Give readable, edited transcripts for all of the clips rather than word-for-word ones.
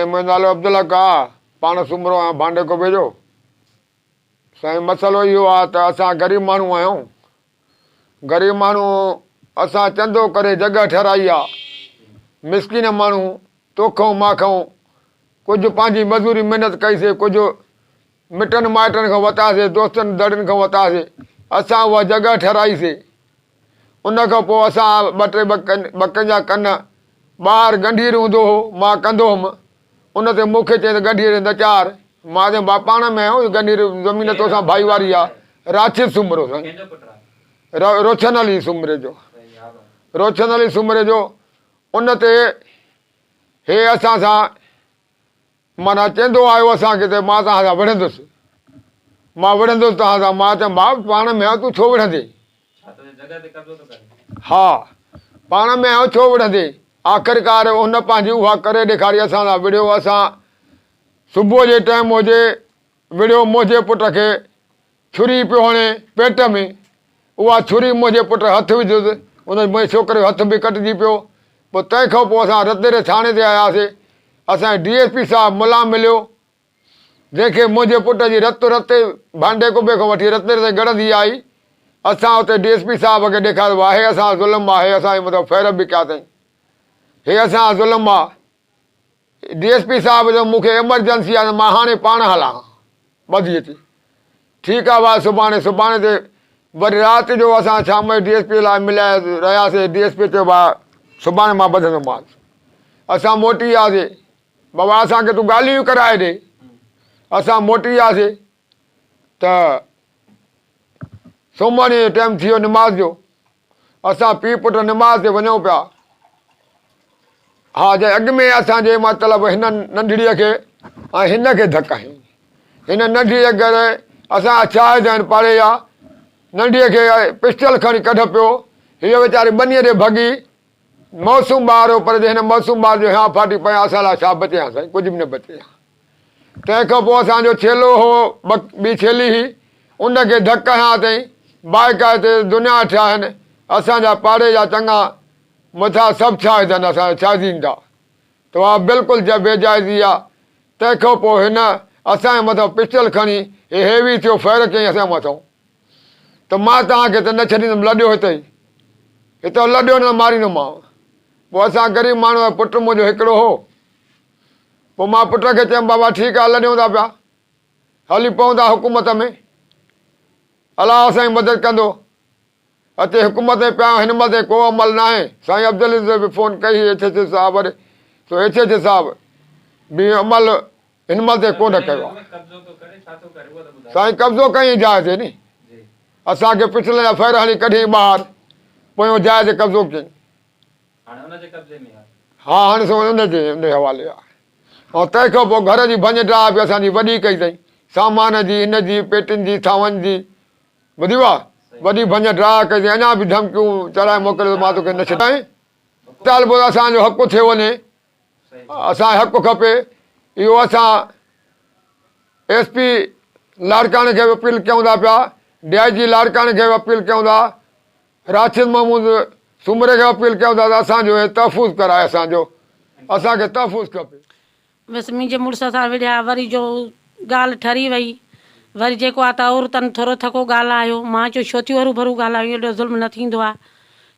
سائين منهنجو نالو عبدالحق آ، پاڻ سومرو آهيان ڀانڊي قبي جو. سائين مسئلو اهو آ ته اسان غريب ماڻهو آهيون. غريب ماڻهو اسان چندو ڪري جڳهه ٺهرائي آ. مسڪين ماڻهو توکئون ماکئون ڪجهه پنهنجي مزوري محنت ڪئي سي ڪجهه مٽن مائٽن کان وتاسي دوستن دڙين کان وتاسي اسان اها جڳهه ٺهرائي سي. ان کان پوء اسان ٻه ٽي ٻڪن جا ڪن ٻاهر ڳنڍير هوندو هو، مان ڪندو هوم. ان تي مون کي چيائين ته ڳنڍير نه چار. مان چيم ڀاء پاڻ ۾ آهيون، ڳنڍير زمين توسان ڀائيواري آ. راشد سومرو سائين، روشن علي سومري جو، روشن علي سومري جو، ان تي هي اسان سان معنيٰ چوندو آيو اسان کي ته مان توهان سان وڙهندس، مان وڙهندس توهان سان، مان چيم ڀاء پاڻ ۾ آهيون تون ڇو وڙهندين؟ ها پاڻ ۾ آهيون ڇو وڙهندين؟ آخرڪار هن پنهنجي اها ڪري ڏيکاري اسان سان وڙهيو، اسان صبح جي ٽائيم هجي وڙهيو منهنجي پٽ کي ڇري پيو هڻي پيٽ ۾، اها ڇري منهنجي پٽ هٿ وڌس، ان منهنجي ڇوڪري جو هٿ به ڪٽجي پيو. پوء تنهن کان پوء اسان رتيري ٿاڻي تي آياسي. اسان کي ڊي ايس پي صاحب ملان مليو، جنهن کي منهنجي پٽ جي رت رتي ڀانڊي قبي کان وٺي رتيري تائين ڳڙندي آئي. اسان اتي ڊي ايس پي صاحب کي ڏيکاريو، هي اسان سان ظلم آهي، اسان جي مٿان فير به ڪيا اٿئين، هي اسان سان ظلم آ. ڊي ايس پي صاحب چيو مون کي ايمرجنسي آهي مان هاڻي پاڻ هلان ٻڌي اچي. ٺيڪ آهي ڀاء سڀاڻي سڀاڻي تي وري رات جو اسان شام جو ڊي ايس پي لاء مليا رهياسي ڊي ايس پي چيو ڀاء سڀاڻي مان ٻڌندومانس. اسان موٽي وياسي بابا اسان کي تون ڳالهيون ڪرائي ڏي. اسان موٽي وياسي ته سومهاڻي جو ٽائيم ٿي ويو نماز جو. اسان پيء پٽ نماز تي وڃون پيا. ها جي اڳ ۾ اسان جي مطلب هن ننڍڙيء کي ۽ هن کي ڌڪ هنئي. هن ننڍڙيء ڪري اسان جا شاهد آهن پاڙي جا. ننڍيء کي پسٽل کڻي ڪڍ پيو. هيء ويچاري ٻنيء ڏي ڀڳي. معصوم ٻار هو پر جي هن معصوم ٻار جو هيانء ڦاٽي پئي ها اسان لاء ڇا بچي ها سائين ڪجهه به نه بچي ها. تنهن کان پوء اسان جو ڇيلو هو ٻي ڇيلي هئي ان کي ڌڪ هنيا اٿئين باقاعدي دنيا ٺھيا آهن اسان جا پاڙي جا چڱا مٿا سڀ شاهد آهن اسان جا شاهدين جا ته اها بلڪل بي جائزي آ تنهن کان پوء هن اسان جي مٿان پسٽل کڻي هي هيوي ٿيو فائر ڪيائين اسان جي مٿان ته مان توهان کي ته نه ڇڏيندم لڏيو هتي ئي هتان لڏيو نه ته ماريندومانو پوء اسان غريب ماڻهو پٽ منهنجو هڪڙو هو پوء مان پٽ کي چيم بابا ٺيڪ آ لڏيون ٿا پيا هلي پئون ٿا حڪومت ۾ الله اسان جي مدد ڪندو اچي حڪومت ۾ پيا هن مهل تائين ڪو عمل ناهي سائين عبدالعزيز به فون ڪئي هئي ايڇ ايڇ ايس صاحب ڏي سو ايڇ ايڇ ايس صاحب به عمل هن مهل تائين ڪونه ڪيو آ سائين قبضو ڪيائين جاء تي ني اسان کي پسٽل جا فير هڻي ڪڍيائين ٻاهر پويون جاء تي قبضو ڪيائين هاڻي ان جي قبضي ۾ آهي. ها هاڻي سو ان جي ان جي حوالي آهي ۽ تنهن کان پوء گهر جي ڀڃ ڊاهه به اسان جي وڏي ڪئي اٿئي سامان جي هن جي پيٽين جي ٿانون جي ٻڌي وا وڏي ڀڃ ڊاهه ڪئي اٿئي اڃا به ڌمڪيون چڙهائي موڪليو ته مان توکي نه ڇڏيندس مطالبو ته اسان جو حق ٿيو وڃي اسان کي حق کپي اهو اسان ايس پي لاڙڪاڻي کي به اپيل ڪيون ٿا پيا ڊي I جي لاڙڪاڻي کي به اپيل ڪيون ٿا راشد محمود سومري کي اپيل ڪيون ٿا ته اسان جو هي تحفظ ڪرائي اسان جو اسان کي تحفظ کپي. بس منهنجي مڙس سان وڙهيا وري جو ڳالهه ٺري وئي وري جيڪو آ ته عورتن ٿورو ٿڪو ڳالهايو مان چيو ڇو ٿيون هروڀرو ڳالهايو ايڏو ظلم نه ٿيندو آ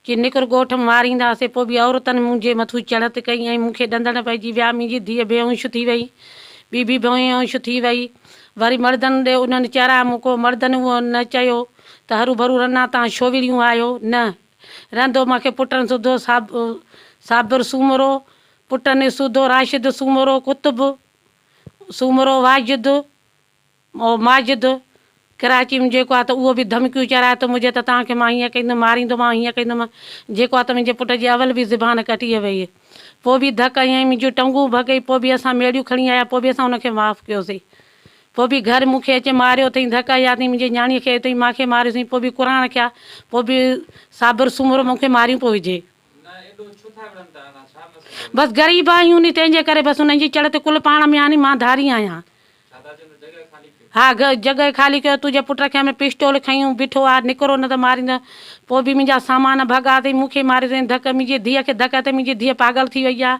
چي نڪر ڳوٺ مارينداسي پوء به عورتن منهنجي مٿو چڙهت ڪئي ۽ مون کي ڏندڻ پئجي ويا منهنجي ڌيء بيهوش ٿي وئي ٻي به بيهوش ٿي وئي وري مڙدن ڏي انهن چرا مون ڪو مڙدن اهو نه چيو ته هروڀرو رنا تان ڇو وڙهيون آهيو؟ نه رهندو مان کي پٽن سوڌو صابر سومرو، پٽن سوڌو راشد سومرو، قطب سومرو، واجد او ماجد ڪراچي ۾ جيڪو آهي ته اهو به ڌمڪيون چرائي ٿو منهنجي ته توهان کي مان هيئن ڪندم ماريندومانء هيئن ڪندم جيڪو آهي ته منهنجي پٽ جي اول به زبان ڪٽي وئي پوء به ڌڪ هنيائين منهنجون ٽنگون ڀڳئي پوء به اسان ميڙيون کڻي آيا پوء به اسان ان کي معاف ڪيوسين. پوء به گهر مون کي اچي ماريو اٿئين، ڌڪ هنيا اٿئين، منهنجي نياڻيء کي اٿئين، مان کي ماريو اٿئين، پوء به قرآن رکيا، پوء به صابر سومرو مون کي ماريون پيو وجهي. بس غريب آهيون ني تنهن جي ڪري بس انهن جي چڙ تي ڪل پاڻ ۾ آهن، مان ڌاري آهيان. ها جڳهه خالي ڪيو تنهنجي پٽ کي ۾ پسٽول کنيون بيٺو آ نڪرو نه ته ماريندس پوء به منهنجا سامان ڀڳا اٿئي مون کي ماريو اٿئي ڌڪ منهنجي ڌيء کي ڌڪ اٿئي منهنجي ڌيء پاڳل ٿي وئي آ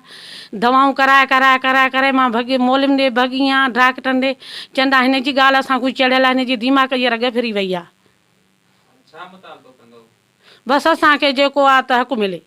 دوائون ڪرائي ڪرائي ڪرائي ڪرائي مان ڀڳي مولم ڏي ڀڳي آن ڊاڪٽرن ڏي چوندا هن جي ڳالهه اسان کان چڙهيل آ هن جي ديماغ جي رڳ ڦري وئي آ. ڇا مطالبو ڪندو؟ بس اسان کي جيڪو آ ته حق ملي.